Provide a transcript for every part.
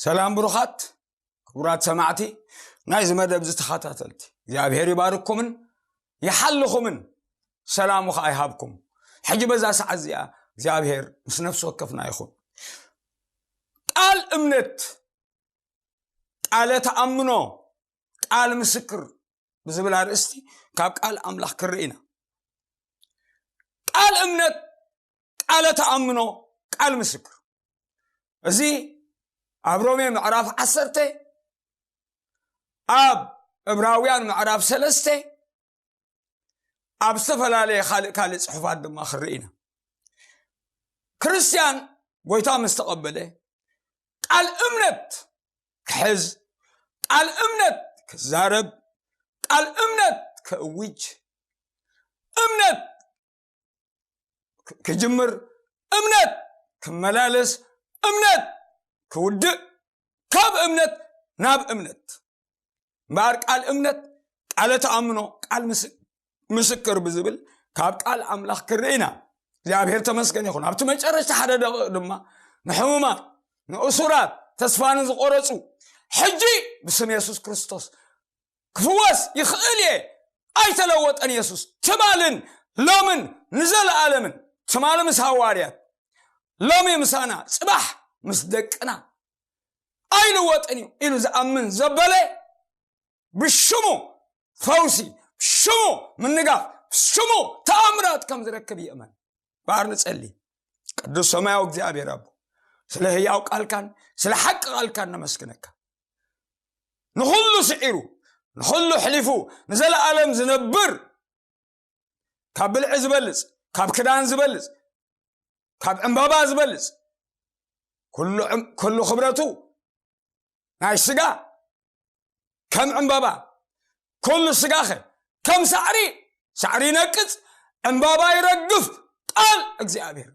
ሰላም ብሩኻት ክቡራት ሰማዕቲ ናይዚ መደብ ዝተኸታተልቲ፣ እግዚኣብሔር ይባርክኩምን ይሓልኹምን፣ ሰላሙ ኸዓ ይሃብኩም። ሕጂ በዛ ሰዓት እዚኣ እግዚኣብሔር ምስ ነፍሲ ወከፍና ይኹን። ቃል እምነት፣ ቃለ ተኣምኖ፣ ቃል ምስክር ብዝብል ኣርእስቲ ካብ ቃል ኣምላኽ ክርኢ ኢና። ቃል እምነት፣ ቃለ ተኣምኖ፣ ቃል ምስክር። እዚ ኣብ ሮሜ ምዕራፍ ዓሰርተ፣ ኣብ ዕብራውያን ምዕራፍ ሰለስተ፣ ኣብ ዝተፈላለየ ካልእ ካልእ ጽሑፋት ድማ ክርኢ ኢና። ክርስትያን ጎይታ ምስ ተቐበለ፣ ቃል እምነት ክሕዝ፣ ቃል እምነት ክዛረብ፣ ቃል እምነት ከእውጅ፣ እምነት ክ-፣ ክጅምር፣ እምነት ክመላለስ፣ እምነት ክውድእ፣ ካብ እምነት ናብ እምነት። እምበኣር ቃል እምነት፣ ቃለ ተኣምኖ፣ ቃል ምስ-፣ ምስክር ብዝብል ካብ ቃል ኣምላኽ ክርኢ ኢና። እግዚኣብሔር ተመስገን ይኹን። ኣብቲ መጨረሽታ ሓደ ደቂቕ ድማ ንሕሙማት፣ ንእሱራት፣ ተስፋ ንዝቆረጹ፣ ሕጂ ብስም የሱስ ክርስቶስ ክፍወስ ይኽእል እየ። ኣይተለወጠን የሱስ። ትማልን ሎምን ንዘለኣለምን። ትማሊ ምስ ሃዋርያት፣ ሎሚ ምሳና፣ ጽባሕ ምስ ደቅና ኣይልወጥን እዩ ኢሉ ዝኣምን ዘበለ፣ ብሽሙ ፈውሲ፣ ብሽሙ ምንጋፍ፣ ብሽሙ ተኣምራት ከም ዝረክብ ይእመን። እምበኣር ንጸሊ። ቅዱስ ሰማያዊ እግዚኣብሔር ኣቦ፣ ስለ ህያው ቃልካን ስለ ሓቂ ቃልካን ነመስግነካ። ንኹሉ ስዒሩ፣ ንኹሉ ኣሕሊፉ፣ ንዘለኣለም ዝነብር፣ ካብ ብልዒ ዝበልጽ፣ ካብ ክዳን ዝበልጽ፣ ካብ ዕምባባ ዝበልጽ፣ ኩሉ ዕም-፣ ኩሉ ክብረቱ ናይ ስጋ ከም ዕምባባ፣ ኩሉ ስጋኸ ከም ሳዕሪ፣ ሳዕሪ ይነቅጽ፣ ዕምባባ ይረግፍ። ቃል እግዚኣብሔር፣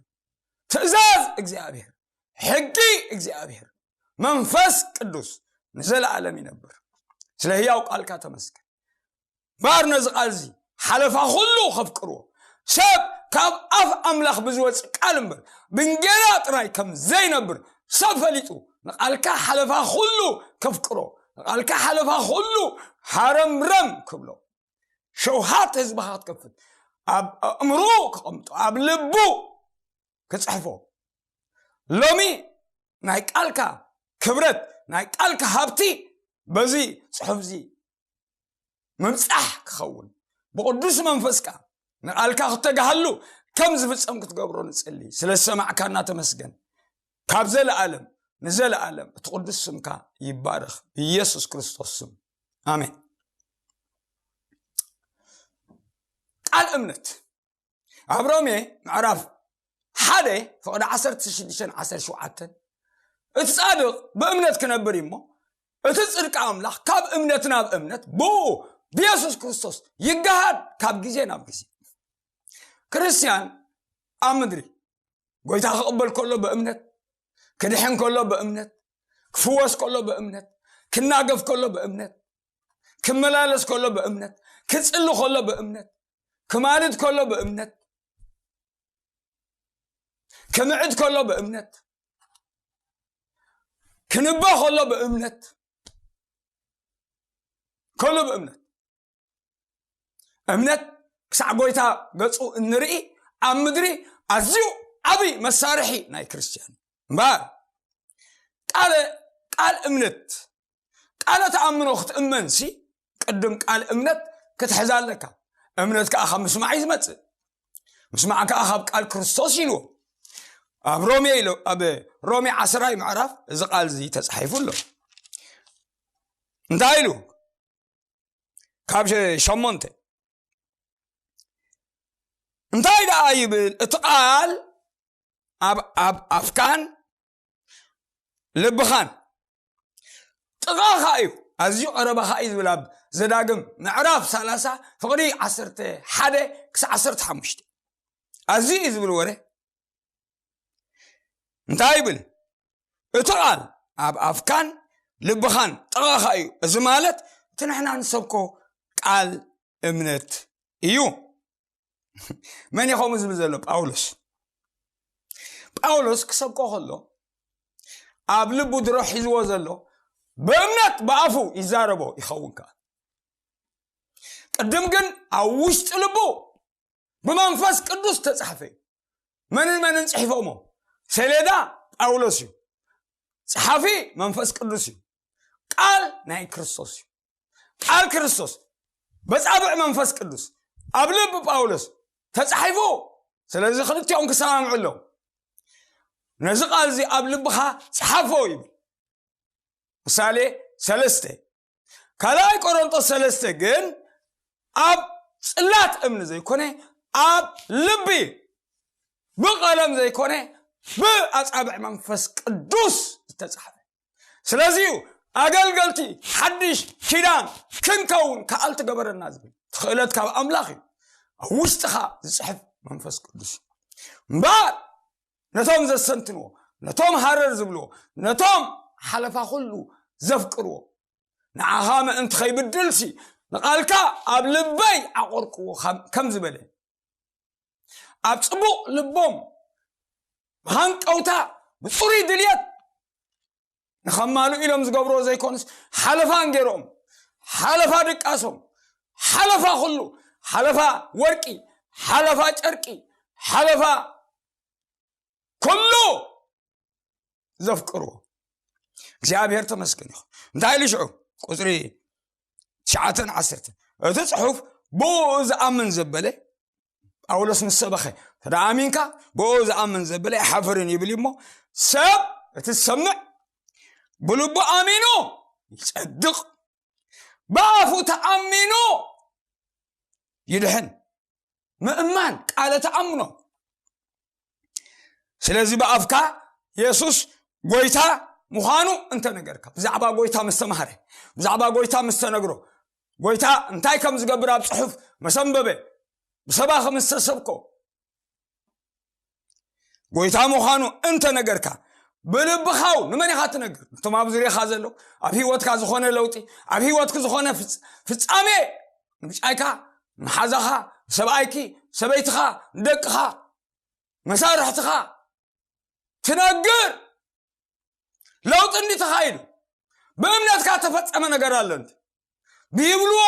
ትእዛዝ እግዚኣብሔር፣ ሕጊ እግዚኣብሔር፣ መንፈስ ቅዱስ ንዘለኣለም ይነብር። ስለ ህያው ቃልካ ተመስገን። እምበኣር ነዚ ቃል እዚ ሓለፋ ኩሉ ከፍቅርዎ፣ ሰብ ካብ ኣፍ ኣምላኽ ብዝወጽእ ቃል እምበር ብእንጌራ ጥራይ ከም ዘይነብር ሰብ ፈሊጡ፣ ንቃልካ ሓለፋ ኩሉ ከፍቅሮ፣ ንቃልካ ሓለፋ ኩሉ ሃረምረም ክብሎ፣ ሸውሃት ህዝብኻ ክትከፍት፣ ኣብ ኣእምሮ ከቐምጦ፣ ኣብ ልቡ ክጽሕፎ። ሎሚ ናይ ቃልካ ክብረት፣ ናይ ቃልካ ሃብቲ በዚ ጽሑፍ እዚ ምብጻሕ ክኸውን፣ ብቕዱስ መንፈስካ ንቓልካ ክተጋህሉ ከም ዝፍጸም ክትገብሮ ንጽሊ። ስለ ዝሰማዕካና ተመስገን። ካብ ዘለኣለም ንዘለኣለም እቲ ቅዱስ ስምካ ይባረኽ፣ ብኢየሱስ ክርስቶስ ስም፣ ኣሜን። ቃል እምነት። ኣብ ሮሜ ምዕራፍ ሓደ ፍቕዲ ዓሰርተ ሽዱሽተን ዓሰርተ ሸውዓተን፣ እቲ ጻድቕ ብእምነት ክነብር እዩ እሞ፣ እቲ ጽድቂ ኣምላኽ ካብ እምነት ናብ እምነት ብኡ ብየሱስ ክርስቶስ ይገሃድ ካብ ግዜ ናብ ግዜ። ክርስትያን ኣብ ምድሪ ጎይታ ክቕበል ከሎ ብእምነት፣ ክድሕን ከሎ ብእምነት፣ ክፍወስ ከሎ ብእምነት፣ ክናገፍ ከሎ ብእምነት፣ ክመላለስ ከሎ ብእምነት፣ ክጽሊ ከሎ ብእምነት፣ ክማልድ ከሎ ብእምነት፣ ክምዕድ ከሎ ብእምነት፣ ክንበ ከሎ ብእምነት፣ ከሎ ብእምነት። እምነት ክሳዕ ጎይታ ገጹ እንርኢ ኣብ ምድሪ ኣዝዩ ዓብዪ መሳርሒ ናይ ክርስትያን እዩ። እምበኣር ቃለ፣ ቃል እምነት፣ ቃለ ተኣምኖ ክትእመንሲ ቅድም ቃል እምነት ክትሕዝ ኣለካ። እምነት ከኣ ካብ ምስማዕ እዩ ዝመጽእ፣ ምስማዕ ከኣ ካብ ቃል ክርስቶስ ኢልዎ። ኣብ ሮሜ ኢሉ፣ ኣብ ሮሜ ዓስራይ ምዕራፍ እዚ ቃል እዚ ተጻሒፉ ኣሎ። እንታይ ኢሉ? ካብ ሸ-፣ ሸሞንተ እንታይ ደኣ ይብል? እቲ ቃል ኣብ፣ ኣብ ኣፍካን ልብኻን ጥቓኻ እዩ፣ ኣዝዩ ቀረባኻ እዩ ዝብል ኣብ ዘዳግም ምዕራፍ ሰላሳ ፍቕዲ ዓሰርተ ሓደ ክሳብ ዓሰርተ ሓሙሽተ። ኣዝዩ እዩ ዝብል ወረ እንታይ ይብል? እቲ ቃል ኣብ ኣፍካን ልብኻን ጥቓኻ እዩ። እዚ ማለት እቲ ንሕና ንሰብኮ ቃል እምነት እዩ። መን እዩ ከምኡ ዝብል ዘሎ? ጳውሎስ። ጳውሎስ ክሰብኮ ከሎ ኣብ ልቡ ድሮ ሒዝዎ ዘሎ ብእምነት ብኣፉ ይዛረቦ ይኸውን ከኣ። ቅድም ግን ኣብ ውሽጢ ልቡ ብመንፈስ ቅዱስ ተጻሕፈ እዩ። መንን መንን ጽሒፎሞ? ሰሌዳ ጳውሎስ እዩ። ጸሓፊ መንፈስ ቅዱስ እዩ። ቃል ናይ ክርስቶስ እዩ። ቃል ክርስቶስ በጻብዕ መንፈስ ቅዱስ ኣብ ልቢ ጳውሎስ ተጻሒፉ። ስለዚ ክልቲኦም ክሰማምዑ ኣለዎም። ነዚ ቃል እዚ ኣብ ልብኻ ጸሓፎ ይብል። ምሳሌ ሰለስተ። ካልኣይ ቆሮንጦስ ሰለስተ ግን ኣብ ጽላት እምኒ ዘይኮነ ኣብ ልቢ፣ ብቐለም ዘይኮነ ብኣጻብዕ መንፈስ ቅዱስ ዝተጻሕፈ። ስለዚዩ ኣገልገልቲ ሓድሽ ኪዳን ክንከውን ከኣል ትገበረና ዝብል ትኽእለት ካብ ኣምላኽ እዩ። ኣብ ውሽጥኻ ዝጽሕፍ መንፈስ ቅዱስ እዩ። እምበኣር ነቶም ዘሰንትንዎ፣ ነቶም ሃረር ዝብልዎ፣ ነቶም ሓለፋ ኩሉ ዘፍቅርዎ፣ ንዓኻ ምእንቲ ከይብድልሲ ንቓልካ ኣብ ልበይ ዓቆርክዎ ከም ዝበለ፣ ኣብ ጽቡቕ ልቦም ብሃንቀውታ ብጽሩይ ድልየት ንኸማሉ ኢሎም ዝገብርዎ ዘይኮኑስ ሓለፋን ገይሮም፣ ሓለፋ ድቃሶም፣ ሓለፋ ኩሉ፣ ሓለፋ ወርቂ፣ ሓለፋ ጨርቂ፣ ሓለፋ ኩሉ ዘፍቅርዎ። እግዚኣብሔር ተመስገን ይኹን። እንታይ ኢሉ ሽዑ? ቁፅሪ ትሽዓተን ዓሰርተን፣ እቲ ፅሑፍ ብኡ ዝኣምን ዘበለ፣ ጳውሎስ ምስ ሰበኸ፣ ተደኣ ኣሚንካ ብኡ ዝኣምን ዘበለ ኣይሓፍርን ይብል እሞ፣ ሰብ እቲ ዝሰምዕ ብልቡ ኣሚኑ ይጸድቕ፣ ብኣፉ ተኣሚኑ ይድሕን። ምእማን ቃለ ተኣምኖ። ስለዚ ብኣፍካ የሱስ ጎይታ ምዃኑ እንተነገርካ፣ ብዛዕባ ጎይታ ምስ ተማህረ፣ ብዛዕባ ጎይታ ምስ ተነግሮ፣ ጎይታ እንታይ ከም ዝገብር ኣብ ጽሑፍ መሰንበበ፣ ብሰባኺ ምስ ተሰብኮ፣ ጎይታ ምዃኑ እንተነገርካ፣ ብልብኻው ንመን ኢኻ ትነግር? ነቶም ኣብ ዙርያኻ ዘለዉ፣ ኣብ ህይወትካ ዝኾነ ለውጢ፣ ኣብ ህይወትክ ዝኾነ ፍጽ-፣ ፍጻሜ፣ ንብጫይካ፣ ንሓዛኻ፣ ሰብኣይኪ፣ ሰበይትኻ፣ ንደቅኻ፣ መሳርሕትኻ ትነግር። ለውጢ እንዲ ተኻይዱ፣ ብእምነትካ ተፈጸመ ነገር ኣሎ እንዲ ብይብልዎ፣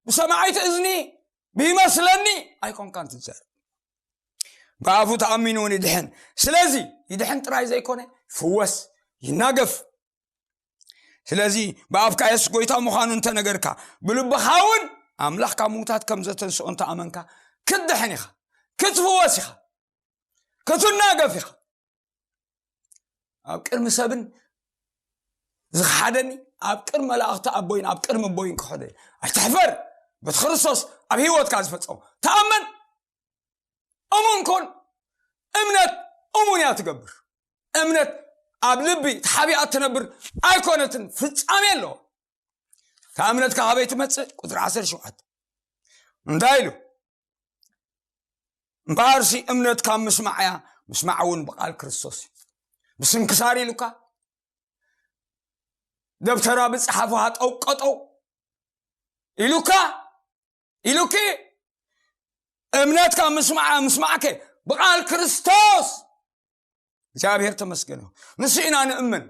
ብሰማዒት እዝኒ፣ ብይመስለኒ ኣይኮንካን ትዛረብ። ብኣፉ ተኣሚኑ እውን ይድሕን። ስለዚ ይድሕን ጥራይ ዘይኮነ፣ ይፍወስ፣ ይናገፍ። ስለዚ ብኣፍካ የሱስ ጎይታ ምዃኑ እንተነገርካ፣ ብልብኻ እውን ኣምላኽ ካብ ምዉታት ከም ዘተንስኦ እንተኣመንካ፣ ክትድሕን ኢኻ፣ ክትፍወስ ኢኻ፣ ክትናገፍ ኢኻ። ኣብ ቅድሚ ሰብን ዝኸሓደኒ፣ ኣብ ቅድሚ መላእኽቲ ኣቦይን ኣብ ቅድሚ ኣቦይን ክኸደ። ኣይትሕፈር፣ በቲ ክርስቶስ ኣብ ህይወትካ ዝፈጸሞ ተኣመን። እሙን ኩን። እምነት እሙን እያ ትገብር። እምነት ኣብ ልቢ ተሓቢኣ ትነብር ኣይኮነትን፣ ፍጻሜ ኣለዎ። እታ እምነትካ ካበይ ትመጽእ? ቁጽሪ ዓሰርተ ሸውዓተ እንታይ ኢሉ? እምበኣርሲ እምነት ካብ ምስማዕ እያ፣ ምስማዕ እውን ብቓል ክርስቶስ እዩ። ብስንክሳር ኢሉካ፣ ደብተራ ብጽሓፉ ሃጠው ቀጠው ኢሉካ፣ ኢሉኪ፣ እምነት ካብ ምስማዕ እያ፣ ምስማዕከ ብቓል ክርስቶስ። እግዚኣብሔር ተመስገን ይሁን። ንሱ ኢና ንእመን፣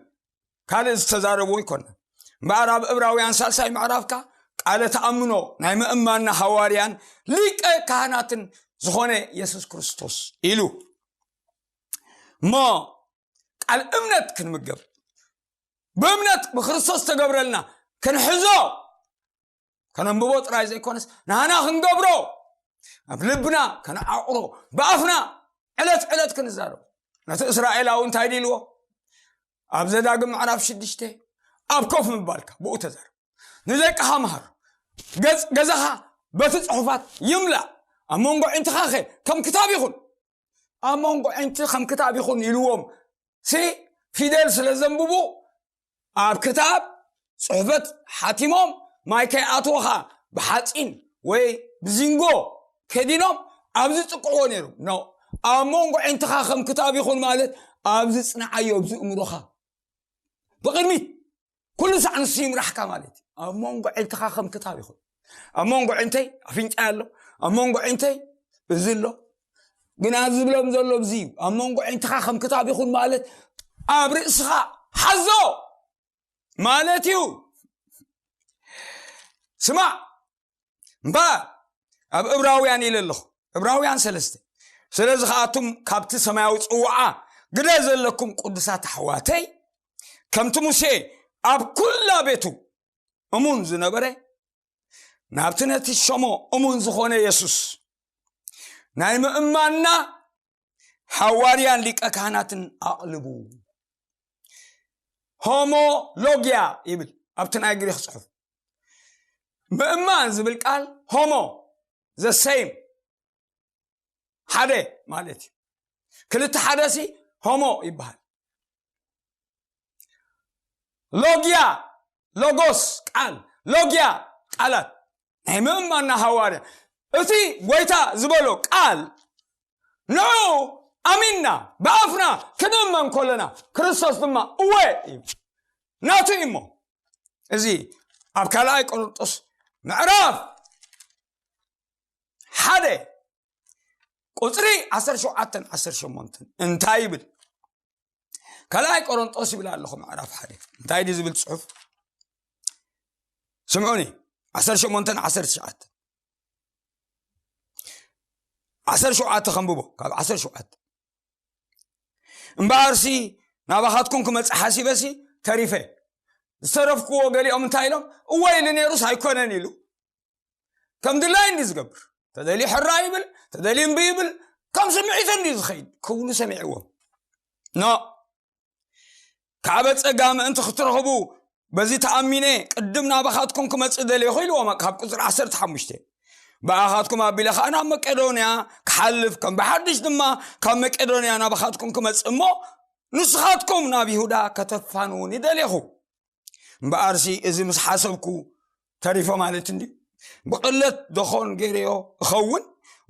ካልእ ዝተዛረብዎ ኣይኮነን። እምበኣር ኣብ ዕብራውያን ሳልሳይ ምዕራፍካ ቃለ ተኣምኖ ናይ ምእማንና ሃዋርያን ሊቀ ካህናትን ዝኾነ የሱስ ክርስቶስ ኢሉ እሞ ቃል እምነት ክንምገብ፣ ብእምነት ብክርስቶስ ተገብረልና ክንሕዞ፣ ከነንብቦ ጥራይ ዘይኮነስ ናህና ክንገብሮ፣ ኣብ ልብና ከነዓቑሮ፣ ብኣፍና ዕለት ዕለት ክንዛረብ። ነቲ እስራኤላዊ እንታይ ድልዎ? ኣብ ዘዳግም ምዕራፍ ሽዱሽተ ኣብ ኮፍ ምባልካ ብኡ ተዛረብ። ንደቅኻ መሃር። ገጽ ገዛኻ በቲ ጽሑፋት ይምላእ። ኣብ መንጎ ኣዒንትኻኸ ከም ክታብ ይኹን። ኣብ መንጎ ኣዒንቲ ከም ክታብ ይኹን ኢልዎም ሲ ፊደል ስለ ዘንብቡ ኣብ ክታብ ጽሑፈት ሓቲሞም ማይ ከይኣትወኻ ብሓጺን ወይ ብዚንጎ ከዲኖም ኣብዚ ጽቅዕዎ ነይሩ። ኖ፣ ኣብ መንጎ ኣዒንትኻ ከም ክታብ ይኹን ማለት ኣብዚ ጽንዓዮ፣ ኣብዚ እምሮኻ ብቕድሚት ኩሉ ሳዕ ንሱ ይምራሕካ ማለት እዩ። ኣብ መንጎ ኣዒንትኻ ከም ክታብ ይኹን። ኣብ መንጎ ኣዒንተይ ኣፍንጫ ኣሎ፣ ኣብ መንጎ ኣዒንተይ እዚ ኣሎ። ግን ኣብ ዝብሎም ዘሎ እዚ እዩ። ኣብ መንጎ ኣዒንትኻ ከም ክታብ ይኹን ማለት ኣብ ርእስኻ ሓዞ ማለት እዩ። ስማዕ እምበኣር፣ ኣብ እብራውያን ኢለ ኣለኹ፣ እብራውያን ሰለስተ፣ ስለዚ ከኣቱም ካብቲ ሰማያዊ ጽዋዓ ግደ ዘለኩም ቅዱሳት ኣሕዋተይ፣ ከምቲ ሙሴ ኣብ ኩላ ቤቱ እሙን ዝነበረ፣ ናብቲ ነቲ ሸሞ እሙን ዝኾነ የሱስ ናይ ምእማንና ሓዋርያን ሊቀ ካህናትን ኣቕልቡ። ሆሞሎጊያ ይብል ኣብቲ ናይ ግሪክ ጽሑፍ። ምእማን ዝብል ቃል ሆሞ፣ ዘሰይም፣ ሓደ ማለት እዩ። ክልተ ሓደሲ ሆሞ ይበሃል። ሎጊያ፣ ሎጎስ ቃል፣ ሎጊያ ቃላት ናይ ምእማንና ሃዋርያ። እቲ ጎይታ ዝበሎ ቃል ንዑ ኣሚንና ብኣፍና ክንእመን ከለና፣ ክርስቶስ ድማ እወ እዩ፣ ናቱ እዩ እሞ። እዚ ኣብ ካልኣይ ቆሮንጦስ ምዕራፍ ሓደ ቁጽሪ ዓሰርተ ሸውዓተን ዓሰርተ ሸሞንተን እንታይ ይብል? ካልኣይ ቆሮንጦስ ይብል ኣለኹ፣ ምዕራፍ ሓደ እንታይ ድዩ ዝብል ጽሑፍ? ስምዑኒ። ዓሰርተ ሸሞንተን ዓሰርተ ሸውዓተን፣ ዓሰርተ ሸውዓተ ከንብቦ፣ ካብ ዓሰርተ ሸውዓተ። እምበኣርሲ ናባኻትኩም ክመጽእ ሓሲበሲ ተሪፈ። ዝተረፍክዎ ገሊኦም እንታይ ኢሎም? እወ ኢሉ ነይሩስ ኣይኮነን ኢሉ። ከም ድላይ እንዲ ዝገብር፣ ተደልዩ ሕራ ይብል፣ ተደልዩ እምቢ ይብል፣ ከም ስምዒቱ እንዲ ዝኸይድ ክብሉ ሰሚዕዎም። ኖ፣ ካዕበ ጸጋ ምእንቲ ክትረኽቡ በዚ ተኣሚነ ቅድም ናባኻትኩም ክመጽእ ደልየኹ ኢልዎም፣ ካብ ቁጽሪ ዓሰርተ ሓሙሽተ። ብኣኻትኩም ኣቢለ ኸኣ ናብ መቄዶንያ ክሓልፍ፣ ከም ብሓድሽ ድማ ካብ መቄዶንያ ናባኻትኩም ክመጽእ እሞ፣ ንስኻትኩም ናብ ይሁዳ ከተፋንውኒ ደልየኹ። እምበኣርሲ እዚ ምስ ሓሰብኩ ተሪፈ ማለት እንድዩ። ብቕለት ደኾን ገይረዮ እኸውን?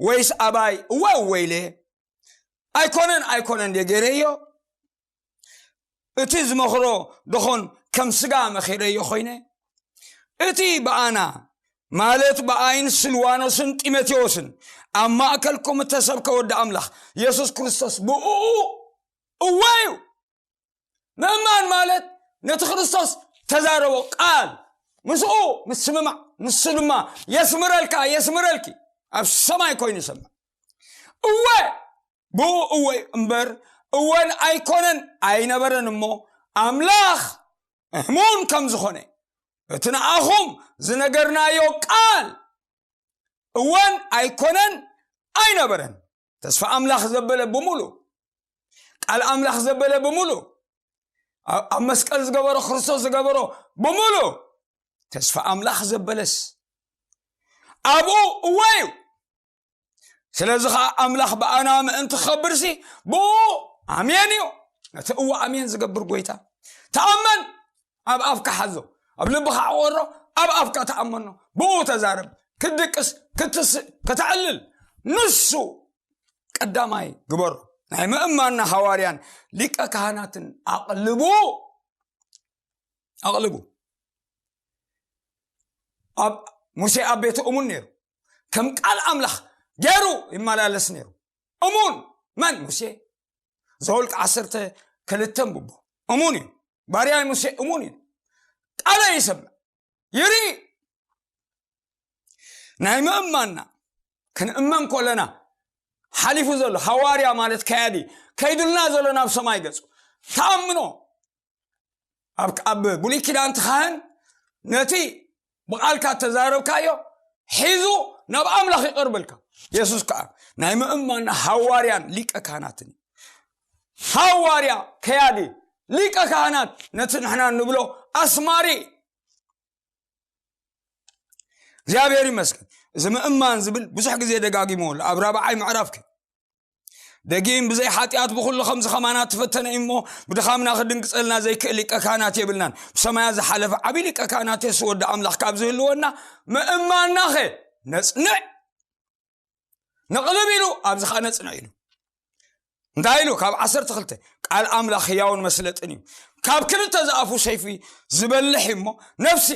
ወይስ ኣባይ እወ እወ ኢለ ኣይኮነን ኣይኮነን ድየ ገይረዮ? እቲ ዝመኽሮ ደኾን ከም ስጋ መኺረዮ ኮይነ? እቲ ብኣና ማለት ብኣይን ስልዋኖስን ጢሞቴዎስን ኣብ ማእከልኩም እተሰብከ ወዲ ኣምላኽ የሱስ ክርስቶስ ብእኡ እወ እዩ። ምእማን ማለት ነቲ ክርስቶስ ተዛረቦ ቃል ምስኡ ምስምማዕ፣ ንሱ ድማ የስምረልካ የስምረልኪ፣ ኣብ ሰማይ ኮይኑ ይሰምዕ። እወ ብኡ እወ እምበር እወን ኣይኮነን ኣይነበረን እሞ ኣምላኽ እሙን ከም ዝኾነ እቲ ንኣኹም ዝነገርናዮ ቃል እወን ኣይኮነን ኣይነበረን። ተስፋ ኣምላኽ ዘበለ ብምሉእ፣ ቃል ኣምላኽ ዘበለ ብምሉእ፣ ኣብ ኣብ መስቀል ዝገበሮ፣ ክርስቶስ ዝገበሮ ብምሉእ፣ ተስፋ ኣምላኽ ዘበለስ ኣብኡ እወ እዩ። ስለዚ ኸዓ ኣምላኽ ብኣና ምእንቲ ክኸብርሲ ብኡ ኣሜን እዩ። ነቲ እወ ኣሜን ዝገብር ጎይታ ተኣመን። ኣብ ኣፍካ ሓዞ፣ ኣብ ልብኻ ዕቆሮ፣ ኣብ ኣፍካ ተኣመኖ። ብኡ ተዛረብ። ክትድቅስ፣ ክትስእ፣ ከተዕልል፣ ንሱ ቀዳማይ ግበሮ። ናይ ምእማንና ሃዋርያን ሊቀ ካህናትን ኣቕልቡ፣ ኣቕልቡ። ኣብ ሙሴ ኣብ ቤቱ እሙን ነይሩ። ከም ቃል ኣምላኽ ገይሩ ይመላለስ ነይሩ። እሙን መን? ሙሴ። ዘኍልቁ ዓሰርተ ክልተ ብቦ እሙን እዩ። ባርያይ ሙሴ እሙን እዩ። ቃለ ይሰምዕ፣ ይርኢ። ናይ ምእማንና ክንእመን ከለና ሓሊፉ ዘሎ ሃዋርያ ማለት ከያዲ ከይዱልና ዘሎ ናብ ሰማይ ገጹ ተኣምኖ። ኣብ ኣብ ብሉይ ኪዳን እቲ ካህን ነቲ ብቓልካ ተዛረብካዮ ሒዙ ናብ ኣምላኽ ይቐርበልካ። የሱስ ከኣ ናይ ምእማንና ሃዋርያን ሊቀ ካህናትን እዩ። ሃዋርያ ከያዲ ሊቀ ካህናት ነቲ ንሕና ንብሎ ኣስማሪ። እግዚኣብሔር ይመስገን። እዚ ምእማን ዝብል ብዙሕ ግዜ ደጋጊሞ ኣሎ። ኣብ ራብዓይ ምዕራፍ ከ ደጊም ብዘይ ሓጢኣት ብኹሉ ከምዚ ከማና ትፈተነ እዩ እሞ ብድኻምና ክድንግጸልና ዘይክእል ሊቀ ካህናት የብልናን። ብሰማያት ዝሓለፈ ዓብዪ ሊቀ ካህናት የሱስ ወዲ ኣምላኽ ካብ ዝህልወና ምእማንና ኸ ነጽንዕ። ነቕልብ ኢሉ ኣብዚ ኸኣ ነጽንዕ ኢሉ። እንታይ ኢሉ? ካብ ዓሰርተ ክልተ ቃል ኣምላኽ ህያውን መስለጥን እዩ። ካብ ክልተ ዝኣፉ ሰይፊ ዝበልሕ እዩ እሞ ነፍሲ፣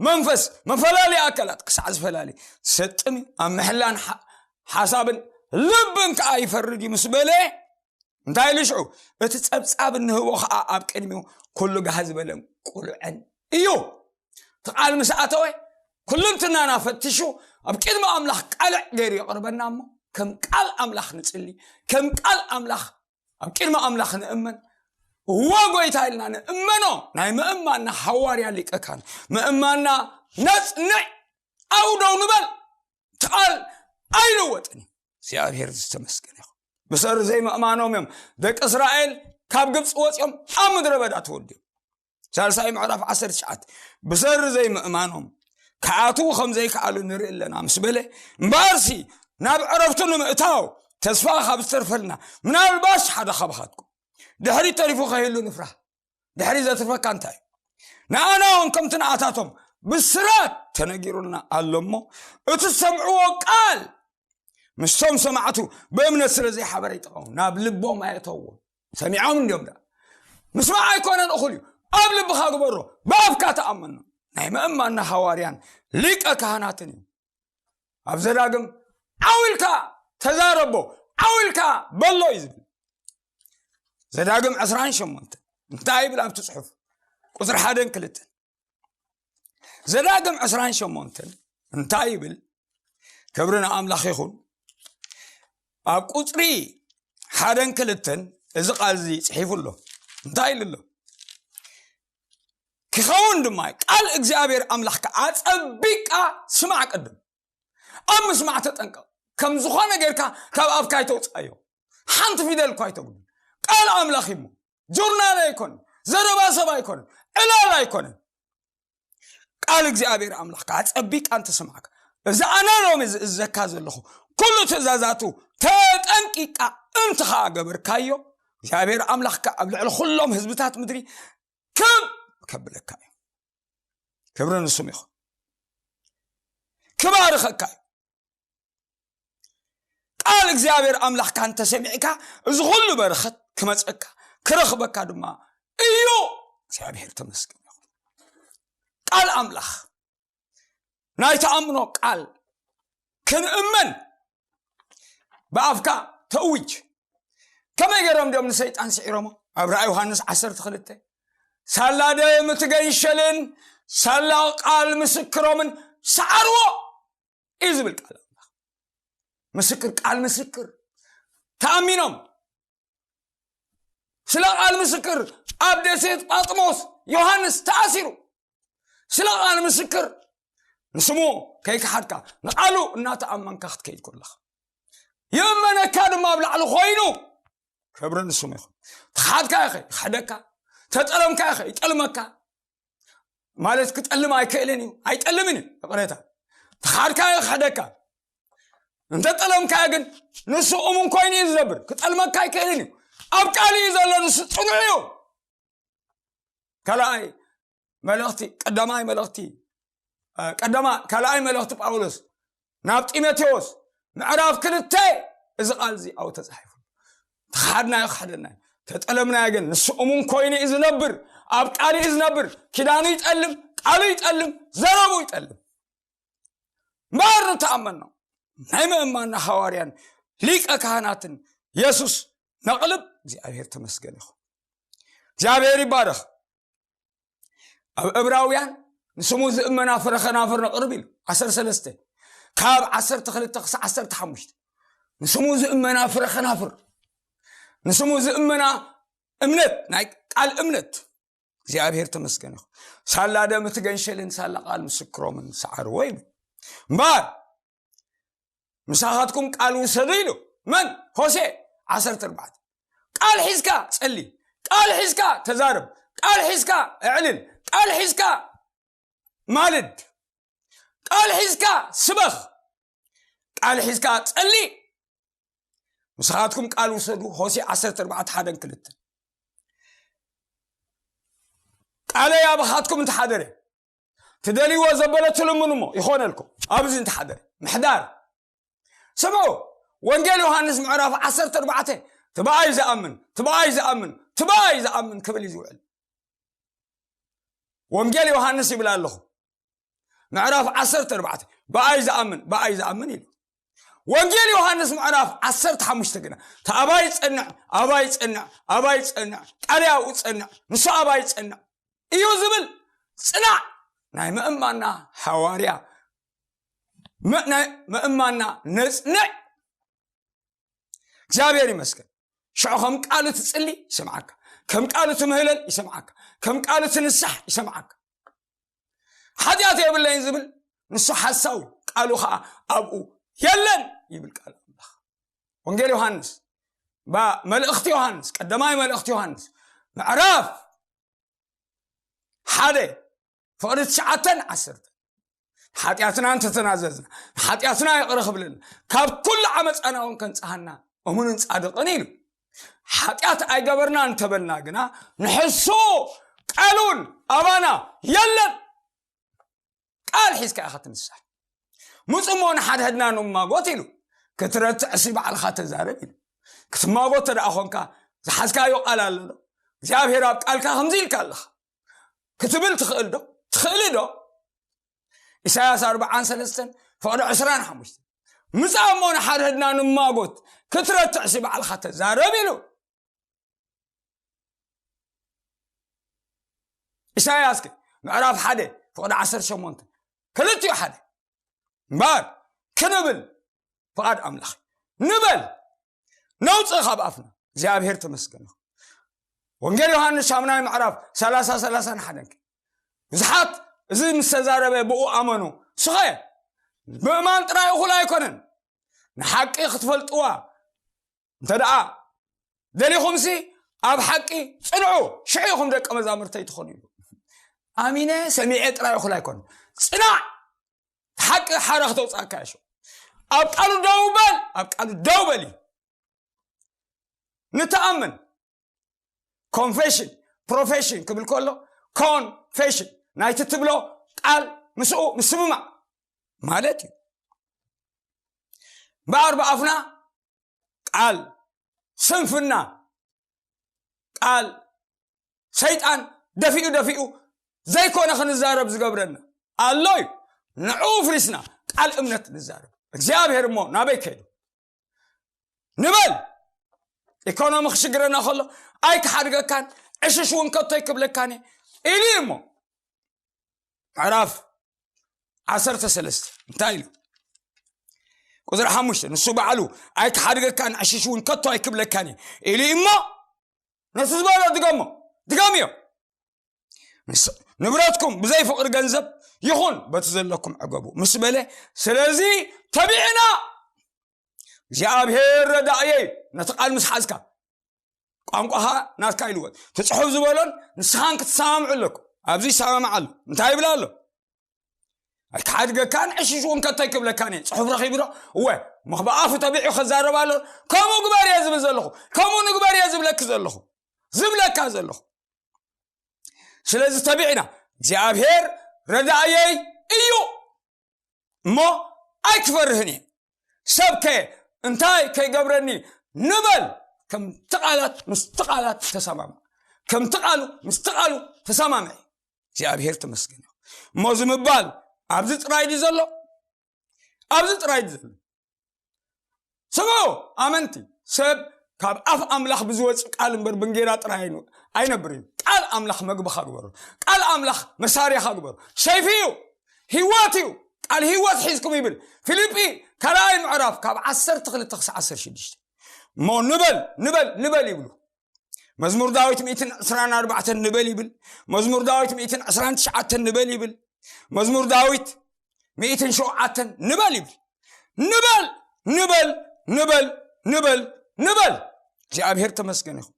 መንፈስ፣ መፈላለያ ኣካላት ክሳዕ ዝፈላሊ ሰጥም እዩ። ኣብ ምሕላን ሓ-፣ ሓሳብን ልብን ከኣ ይፈርድ እዩ ምስ በለ እንታይ ኢሉ ሽዑ? እቲ ጸብጻብ እንህቦ ኸዓ ኣብ ቅድሚኡ ኩሉ ጋህ ዝበለን ቅሉዕን እዩ። እቲ ቃል ምስ ኣተወ፣ ኩልንትናና ፈቲሹ ኣብ ቅድሚ ኣምላኽ ቃልዕ ገይሩ የቕርበና እሞ፣ ከም ቃል ኣምላኽ ንጽሊ፣ ከም ቃል ኣምላኽ ኣብ ቅድሚ ኣምላኽ ንእመን። እወ ጎይታ ኢልና ንእመኖ። ናይ ምእማንና ሃዋርያ ሊቀ ካህን፣ ምእማንና ነጽንዕ፣ ኣብደው ንበል። እቲ ቃል ኣይልወጥን እዩ። እግዚኣብሔር ዝተመስገነ ይኹን። ብሰሪ ዘይምእማኖም እዮም ደቂ እስራኤል ካብ ግብፂ ወፂኦም ኣብ ምድረ በዳ ተወዲኦም። ሳልሳይ ምዕራፍ ዓሰርተ ትሽዓተ። ብሰሪ ዘይምእማኖም ክኣትዉ ከም ዘይከኣሉ ንርኢ ኣለና ምስ በለ፣ እምበኣርሲ ናብ ዕረፍቱ ንምእታው ተስፋ ካብ ዝተርፈልና ምናልባሽ ሓደ ካብኻትኩም ድሕሪ ተሪፉ ከይህሉ ንፍራህ። ድሕሪ ዘትርፈካ እንታይ እዩ? ንኣና እውን ከምቲ ንኣታቶም ብስራት ተነጊሩልና ኣሎ እሞ፣ እቲ ዝሰምዕዎ ቃል ምስቶም ሰማዕቱ ብእምነት ስለ ዘይሓበረ ይጠቐሙ፣ ናብ ልቦም ኣየእተውዎ። ሰሚዖም እንዲዮም ዳ። ምስማዕ ኣይኮነን እኹል እዩ፣ ኣብ ልብኻ ግበሮ፣ ብኣፍካ ተኣመኖ። ናይ ምእማንና ሃዋርያን ሊቀ ካህናትን እዩ። ኣብ ዘዳግም ዓው ኢልካ ተዛረቦ፣ ዓው ኢልካ በሎ እዩ ዝብል። ዘዳግም ዕስራን ሸሞንተን እንታይ ይብል ኣብቲ ጽሑፍ? ቁጽሪ ሓደን ክልተን። ዘዳግም ዕስራን ሸሞንተን እንታይ ይብል? ክብሪ ንኣምላኽ ይኹን። ኣብ ቁጽሪ ሓደን ክልተን እዚ ቃል እዚ ጽሒፉ ኣሎ። እንታይ ኢሉ ኣሎ? ክኸውን ድማ ቃል እግዚኣብሔር ኣምላኽካ ኣጸቢቃ ስማዕ ቅድም። ኣብ ምስማዕ ተጠንቀቕ። ከም ዝኾነ ጌርካ ካብ ኣፍካ ኣይተውጽኣዮ። ሓንቲ ፊደል እኳ ኣይተጉድል። ቃል ኣምላኽ እዩ እሞ። ጆርናል ኣይኮነን። ዘረባ ሰብ ኣይኮነን። ዕላል ኣይኮነን። ቃል እግዚኣብሔር ኣምላኽካ ኣጸቢቃ እንተሰማዕካ፣ እዚ ኣነ ሎሚ ዝእዘካ ዘለኹ ኩሉ ትእዛዛቱ ተጠንቂቃ እንተ ኸኣ ገበርካዮ፣ እግዚኣብሔር ኣምላኽካ ኣብ ልዕሊ ኩሎም ህዝብታት ምድሪ ክብ ከብለካ እዩ። ክብሪ ንስሙ ይኹን። ክባርኸካ እዩ። ቃል እግዚኣብሔር ኣምላኽካ እንተሰሚዕካ፣ እዚ ኩሉ በረኸት ክመጸካ፣ ክረኽበካ ድማ እዩ። እግዚኣብሔር ተመስገን ይኹን። ቃል ኣምላኽ፣ ናይ ተኣምኖ ቃል ክንእመን ብኣፍካ ተእውጅ። ከመይ ገይሮም ድዮም ንሰይጣን ስዒሮሞ? ኣብ ራእይ ዮሃንስ ዓሰርተ ክልተ፣ ሳላ ደም እቲ ገንሸልን ሳላ ቃል ምስክሮምን ሰዓርዎ እዩ ዝብል ቃል ኣምላኽ። ምስክር፣ ቃል ምስክር ተኣሚኖም። ስለ ቃል ምስክር ኣብ ደሴት ጳጥሞስ ዮሃንስ ተኣሲሩ። ስለ ቃል ምስክር ንስሙ ከይከሓድካ፣ ንቃሉ እናተኣመንካ ክትከይድ ከለኻ፣ ይእመነካ ድማ ኣብ ላዕሊ ኮይኑ። ክብሪ ንስሙ ይኹን። ተኻድካ ኢኸ ይኽሕደካ፣ ተጠለምካ ኢኸ ይጠልመካ። ማለት ክጠልም ኣይክእልን እዩ፣ ኣይጠልምን እዩ። ይቕሬታ። ተኻድካ ኢኸ ይኽሕደካ፣ እንተጠለምካ ግን ንሱ እሙን ኮይኑ እዩ ዝነብር። ክጠልመካ ኣይክእልን እዩ። ኣብ ቃል እዩ ዘሎ፣ ንሱ ጽኑዕ እዩ። ካልኣይ መልእኽቲ፣ ቀዳማይ መልእኽቲ፣ እ፣ ቀዳማ-፣ ካልኣይ መልእኽቲ ጳውሎስ ናብ ጢሞቴዎስ ምዕራፍ ክልተ፣ እዚ ቃል እዚ ኣብኡ ተጻሒፉ። ተኻድናዮ ክሕደና እዩ። ተጠለምናዮ ግን ንሱ እሙን ኮይኑ እዩ ዝነብር። ኣብ ቃሉ እዩ ዝነብር። ኪዳኑ ይጠልም፣ ቃሉ ይጠልም፣ ዘረቡ ይጠልም። እምበኣር ንተኣመኖ ናይ ምእማንና ሃዋርያን ሊቀ ካህናትን የሱስ ነቕልብ። እግዚኣብሔር ተመስገን ይኹን። እግዚኣብሔር ይባረኽ። ኣብ ዕብራውያን ንስሙ ዝእመና ፍረ ከናፍር ነቕርብ ኢሉ። ዓሰርተ ሰለስተ፣ ካብ ዓሰርተ ክልተ ክሳብ ዓሰርተ ሓሙሽተ። ንስሙ ዝእመና ፍረ ከናፍር፣ ንስሙ ዝእመና እምነት፣ ናይ ቃል እምነት። እግዚኣብሔር ተመስገን ይኹን። ሳላ ደም እቲ ገንሸልን ሳላ ቃል ምስክሮምን ሰዓርዎ ይብል። እምበኣር ምሳኻትኩም ቃል ውሰዱ ኢሉ። መን? ሆሴ ዓሰርተ ኣርባዕተ። ቃል ሒዝካ ጸሊ፣ ቃል ሒዝካ ተዛረብ፣ ቃል ሒዝካ እዕልል፣ ቃል ሒዝካ ማልድ፣ ቃል ሒዝካ ስበኽ፣ ቃል ሒዝካ ጸሊ። ምሳኻትኩም ቃል ውሰዱ። ሆሴ ዓሰርተ ኣርባዕተ፣ ሓደን ክልተን። ቃለይ ኣባኻትኩም እንተሓደረ፣ ትደልይዎ ዘበለ ትልምኑ እሞ ይኾነልኩም። ኣብዚ እንተሓደረ ምሕዳር። ስምዑ፣ ወንጌል ዮሃንስ ምዕራፍ ዓሰርተ ኣርባዕተ፣ "ትብኣይ ዝኣምን፣ ትብኣይ ዝኣምን፣ ትብኣይ ዝኣምን" ክብል እዩ ዝውዕል። ወንጌል ዮሃንስ ይብል ኣለኹ። ምዕራፍ ዓሰርተ ኣርባዕተ፣ "ብኣይ ዝኣምን፣ ብኣይ ዝኣምን" ኢሉ። ወንጌል ዮሃንስ ምዕራፍ ዓሰርተ ሓሙሽተ ግና፣ እቲ ኣባይ ጸንዕ፣ ኣባይ ጸንዕ፣ ኣባይ ጸንዕ፣ ቃል ኣብኡ ጸንዕ፣ ንሱ ኣባይ ጸንዕ እዩ ዝብል፣ ጽናዕ ናይ ምእማንና ሃዋርያ፣ ም-፣ ናይ ምእማንና ነጽንዕ። እግዚኣብሔር ይመስገን። ሽዑ ከም ቃሉ ትጽሊ ይሰምዓካ፣ ከም ቃሉ ትምህለል ይሰምዓካ፣ ከም ቃሉ ትንሳሕ ይሰምዓካ። ሓጢኣት የብለይን ዝብል ንሱ ሓሳዊ፣ ቃሉ ኸዓ ኣብኡ የለን ይብል ቃል ኣምላኽ። ወንጌል ዮሃንስ፣ ባ-፣ መልእኽቲ ዮሃንስ፣ ቀዳማይ መልእኽቲ ዮሃንስ ምዕራፍ ሓደ ፍቕዲ ትሽዓተን ዓሰርተን፣ ሓጢኣትና እንተተናዘዝና፣ ንሓጢኣትና ይቕረ ክብለልና፣ ካብ ኩሉ ዓመፃና እውን ከንጽሃና እሙንን ጻድቕን ኢሉ። ሓጢኣት ኣይገበርና እንተበልና ግና፣ ንሕሱ ቃል እውን ኣባና የለን። ቃል ሒዝካ ኢኻ ትንሳሕ። ምጹ እሞ ንሓድሕድና ንማጎት ኢሉ። ክትረትዕ ሲ ባዕልኻ ተዛረብ ኢሉ። ክትማጎት ተደኣ ኾንካ፣ ዝሓዝካዮ ቃል ኣሎ ዶ? እግዚኣብሔር ኣብ ቃልካ ከምዚ ኢልካ ኣለኻ ክትብል ትኽእል ዶ? ትኽእሊ ዶ? ኢሳያስ ኣርብዓን ሰለስተን ፍቕዲ ዕስራን ሓሙሽተን፣ ምጻእ እሞ ንሓድሕድና ንማጎት፣ ክትረትዕ ሲ ባዕልኻ ተዛረብ ኢሉ። ኢሳያስ ከ ምዕራፍ ሓደ ፍቕዲ ዓሰርተ ሸሞንተ፣ ክልቲኡ ሓደ እምበኣር ክንብል ፍቓድ ኣምላኽ ንበል፣ ነውፅእ ካብ ኣፍና። እግዚኣብሔር ተመስገን። ወንጌል ዮሃንስ ሻምናይ ምዕራፍ ሰላሳ፣ ሰላሳን ሓደን ከ፣ ብዙሓት እዚ ምስ ተዛረበ ብኡ ኣመኑ። ስኸ ምእማን ጥራይ እኹል ኣይኮነን። ንሓቂ ክትፈልጥዋ እንተ ደኣ ደሊኹምሲ፣ ኣብ ሓቂ ጽንዑ፣ ሽዑ ኢኹም ደቀ መዛሙርተይ ትኾኑ ኢሉ። ኣሚነ ሰሚዐ ጥራይ እኹል ኣይኮነን። ጽናዕ፣ ሓቂ ሓራ ክተውጽኣካ እያ። ሽዑ ኣብ ቃሉ ደው በል፣ ኣብ ቃሉ ደው በል እዩ። ንተኣምን። ኮንፌሽን፣ ፕሮፌሽን ክብል ከሎ፣ ኮንፌሽን ናይቲ ትብሎ ቃል ምስኡ ምስምማዕ ማለት እዩ። እምበኣር ብኣፍና ቃል ስንፍና፣ ቃል ሰይጣን ደፊኡ ደፊኡ ዘይኮነ ክንዛረብ ዝገብረና ኣሎ እዩ። ንዕኡ ፍሪስና ቃል እምነት ንዛረብ። እግዚኣብሔር እሞ ናበይ ከይዱ ንበል። ኢኮኖሚ ክሽግረና ከሎ ኣይክሓድገካን፣ ዕሽሽ እውን ከቶ ኣይክብለካን እየ ኢሉ እዩ። እሞ ምዕራፍ ዓሰርተ ሰለስተ እንታይ ኢሉ? ቁፅሪ ሓሙሽተ፣ ንሱ ባዕሉ ኣይክሓድገካን፣ ዕሽሽ እውን ከቶ ኣይክብለካን እየ ኢሉ እዩ። እሞ ነቲ ዝበሎ ድገሞ፣ ድገምዮ። ንስ-፣ ንብረትኩም ብዘይ ፍቕሪ ገንዘብ ይኹን በቲ ዘለኩም ዕገቡ ምስ በለ፣ ስለዚ ተቢዕና እግዚኣብሔር ረዳእየይ፣ ነቲ ቃል ምስ ሓዝካ፣ ቋንቋኻ ናትካ ኢልዎ፣ እቲ ጽሑፍ ዝበሎን ንስኻን ክትሰማምዑ ኣለኩም። ኣብዚ ይሰማማዕ ኣሎ። እንታይ ይብል ኣሎ? ኣይክሓድገካን ዕሽሽ እውን ከቶ ኣይክብለካን እየ። ጽሑፍ ረኺቡ ዶ? እወ፣ እሞ ብኣፉ ተቢዑ ከዛረብ ኣሎ። ከምኡ ግበር እየ ዝብል ዘለኹ፣ ከምኡ ንግበር እየ ዝብለኪ ዘለኹ፣ ዝብለካ ዘለኹ። ስለዚ ተቢዕና፣ እግዚኣብሔር ረዳእየይ እዩ እሞ ኣይክፈርህን እየ። ሰብከ እንታይ ከይገብረኒ ንበል። ከምቲ ቃላት ምስቲ ቃላት ተሰማምዕ። ከምቲ ቃሉ ምስቲ ቃሉ ተሰማምዕ። እግዚኣብሔር ተመስገን። እሞ እዚ ምባል ኣብዚ ጥራይ ድዩ ዘሎ? ኣብዚ ጥራይ ድዩ ዘሎ? ስምዑ ኣመንቲ፣ ሰብ ካብ ኣፍ ኣምላኽ ብዝወጽእ ቃል እምበር ብእንጌራ ጥራይ ኣይኑ-፣ ኣይነብርን እዩ። ቃል ኣምላኽ መግብኻ ግበሮ። ቃል ኣምላኽ መሳርያኻ ግበሮ። ሰይፊ እዩ፣ ህይወት እዩ። ቃል ህይወት ሒዝኩም ይብል ፊልጲ ካልኣይ ምዕራፍ ካብ ዓሰርተ ክልተ ክሳዕ ዓሰርተ ሽዱሽተ። እሞ ንበል፣ ንበል፣ ንበል ይብሉ። መዝሙር ዳዊት ሚእትን ዕስራን ኣርባዕተን ንበል ይብል። መዝሙር ዳዊት ሚእትን ዕስራን ትሽዓተን ንበል ይብል። መዝሙር ዳዊት ሚእትን ሸውዓተን ንበል ይብል። ንበል፣ ንበል፣ ንበል፣ ንበል፣ ንበል። እግዚኣብሔር ተመስገን ይኹን።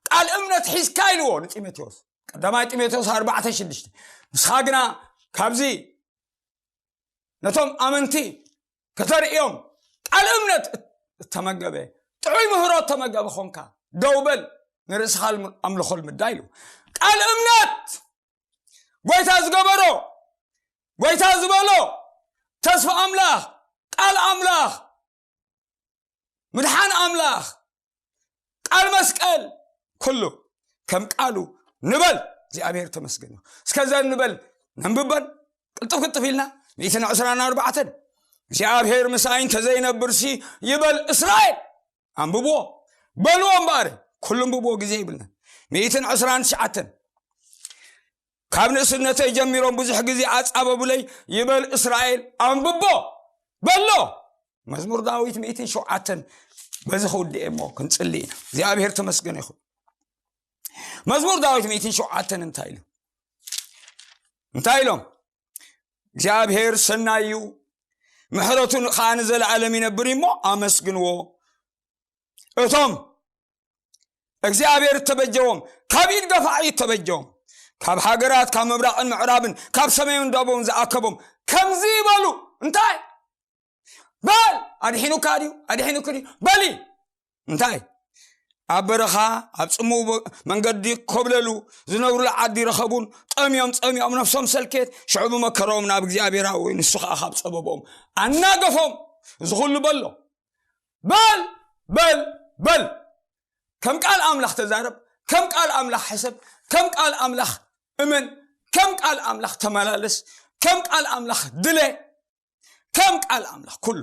ቃል እምነት ሒዝካ ኢልዎ ንጢሞቴዎስ። ቀዳማይ ጢሞቴዎስ ኣርባዕተ ሽዱሽተ። ንስኻ ግና ካብዚ ነቶም ኣመንቲ ከተርእዮም ቃል እምነት እተመገበ፣ ጥዑይ ምህሮ እተመገበ ኾንካ፣ ደው በል፣ ንርእስኻ ኣምልኾ ልምዳ ኢሉ። ቃል እምነት፣ ጎይታ ዝገበሮ፣ ጎይታ ዝበሎ፣ ተስፋ ኣምላኽ፣ ቃል ኣምላኽ፣ ምድሓን ኣምላኽ፣ ቃል መስቀል፣ ኩሉ ከም ቃሉ ንበል። እግዚኣብሔር ተመስገን እዩ። እስከ ዘን ንበል ነንብበን ቅልጥፍ ቅልጥፍ ኢልና፣ ሚእትን ዕስራን ኣርባዕተን እግዚኣብሔር ምሳይ እንተዘይነብርሲ ይበል እስራኤል። ኣንብብዎ፣ በልዎ እምበኣር። ኩሉ ኣንብብዎ፣ ግዜ ይብልና። ሚእትን ዕስራን ትሽዓተን ካብ ንእስነተይ ጀሚሮም ብዙሕ ግዜ ኣጻበቡለይ ይበል እስራኤል። ኣንብቦ፣ በሎ። መዝሙር ዳዊት ሚእትን ሸውዓተን በዚ ክውድእ እሞ ክንጽሊ ኢና። እግዚኣብሔር ተመስገን ይኹን። መዝሙር ዳዊት ሚእትን ሸውዓተን እንታይ ኢሉ? እንታይ ኢሎም? እግዚኣብሔር ሰናይ እዩ፣ ምሕረቱ ከዓ ንዘለዓለም ይነብር እዩ እሞ ኣመስግንዎ። እቶም እግዚኣብሔር እተበጀዎም፣ ካብ ኢድ ገፋዒ እተበጀዎም፣ ካብ ሃገራት፣ ካብ ምብራቕን ምዕራብን፣ ካብ ሰሜንን ደቡብን ዝኣከቦም ከምዚ ይበሉ። እንታይ? በል፣ ኣድሒኑካ ድዩ? ኣድሒኑኪ ድዩ? በሊ። እንታይ? ኣብ በረኻ፣ ኣብ ጽምው በ-፣ መንገዲ ኮብለሉ፣ ዝነብሩሉ ዓዲ ረኸቡን፣ ጠምዮም፣ ጸሚኦም፣ ነፍሶም ሰልኬት፣ ሽዑ ብመከሮም ናብ እግዚኣብሔር ኣወዩ፣ ንሱ ኸኣ ካብ ጸበቦም ኣናገፎም። እዚ ኹሉ በሎ። በል፣ በል፣ በል። ከም ቃል ኣምላኽ ተዛረብ፣ ከም ቃል ኣምላኽ ሕሰብ፣ ከም ቃል ኣምላኽ እመን፣ ከም ቃል ኣምላኽ ተመላለስ፣ ከም ቃል ኣምላኽ ድለ፣ ከም ቃል ኣምላኽ ኩሉ።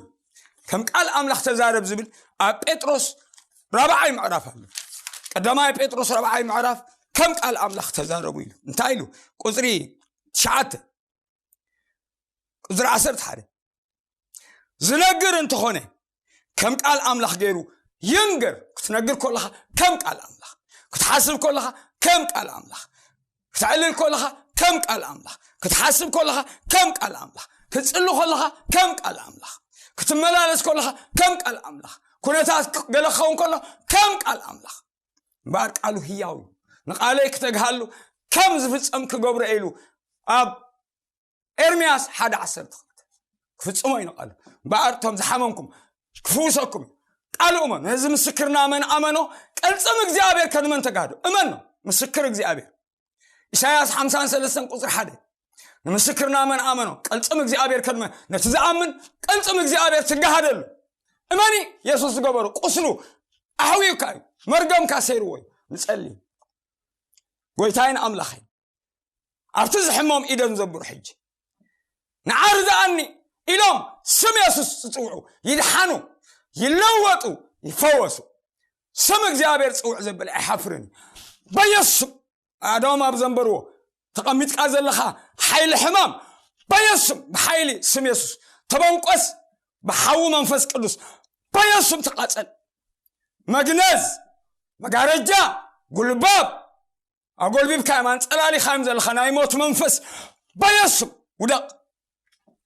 ከም ቃል ኣምላኽ ተዛረብ ዝብል ኣብ ጴጥሮስ ራብዓይ ምዕራፍ ኣሎ። ቀዳማይ ጴጥሮስ ራብዓይ ምዕራፍ ከም ቃል ኣምላኽ ተዛረቡ ኢሉ። እንታይ ኢሉ? ቁጽሪ ትሽዓተ፣ ቁጽሪ ዓሰርተ ሓደ። ዝነግር እንተኾነ ከም ቃል ኣምላኽ ገይሩ ይንገር። ክትነግር ከለኻ ከም ቃል ኣምላኽ፣ ክትሓስብ ከለኻ ከም ቃል ኣምላኽ፣ ክትዕልል ከለኻ ከም ቃል ኣምላኽ፣ ክትሓስብ ከለኻ ከም ቃል ኣምላኽ፣ ክትጽሊ ከለኻ ከም ቃል ኣምላኽ፣ ክትመላለስ ከለኻ ከም ቃል ኣምላኽ፣ ኩነታት ገለ ክኸውን ከሎ ከም ቃል ኣምላኽ። እምበኣር ቃሉ ህያው እዩ። ንቓለይ ክተግሃሉ ከም ዝፍጸም ክገብሮ ኢሉ ኣብ ኤርምያስ ሓደ ዓሰርተ ክልተ ክፍጽሞ እዩ ንቓሉ። እምበኣር እቶም ዝሓመምኩም ክፍውሰኩም እዩ። ቃሉ እመኑ። ነዚ ምስክርና መን ኣመኖ? ቅልጽም እግዚኣብሔር ከድመን ተጋህዶ። እመኖ። ምስክር እግዚኣብሔር። ኢሳያስ ሓምሳን ሰለስተን ቁጽሪ ሓደ። ንምስክርና መን ኣመኖ? ቅልጽም እግዚኣብሔር ከድመን። ነቲ ዝኣምን ቅልጽም እግዚኣብሔር ትጋሃደሉ። እመኒ፣ የሱስ ዝገበሩ ቁስሉ ኣሕውዩካ እዩ። መርገምካ ሰይርዎ እዩ። ንጸሊ። ጎይታይን ኣምላኸይ፣ ኣብቲ ዝሕሞም ኢዶም ዘብሩ ሕጂ። ንዓ ርድኣኒ ኢሎም ስም የሱስ ዝጽውዑ ይድሓኑ፣ ይለወጡ፣ ይፈወሱ። ስም እግዚኣብሔር ጽውዕ ዘብል ኣይሓፍርን እዩ። በየሱስ ስም ኣእዳዎም ኣብ ዘንበርዎ ተቐሚጥካ ዘለኻ ሓይሊ ሕማም በየሱስ ስም፣ ብሓይሊ ስም የሱስ ተበንቆስ፣ ብሓዊ መንፈስ ቅዱስ በየሱስ ስም ተቓጸል። መግነዝ፣ መጋረጃ፣ ጉልባብ ኣጎልቢብካዮም፣ ኣንጸላሊኻዮም ዘለኻ ናይ ሞት መንፈስ በየሱስ ስም ውደቕ።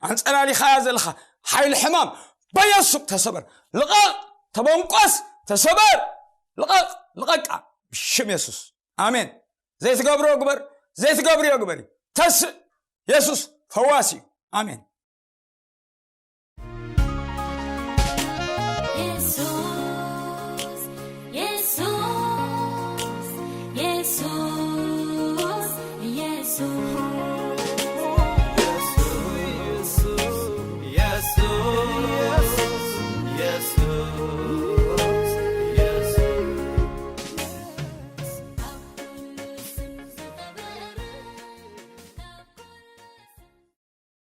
ኣንጸላሊኻያ ዘለኻ ሓይሊ ሕማም በየሱስ ስም ተሰበር። ልቐቕ፣ ተበንቆስ፣ ተሰበር። ልቐቕ፣ ልቐቃ። ብሽም የሱስ። ኣሜን። ዘይትገብሮ ግበር፣ ዘይትገብርዮ ግበሪ። ተስእ። የሱስ ፈዋሲ እዩ። ኣሜን።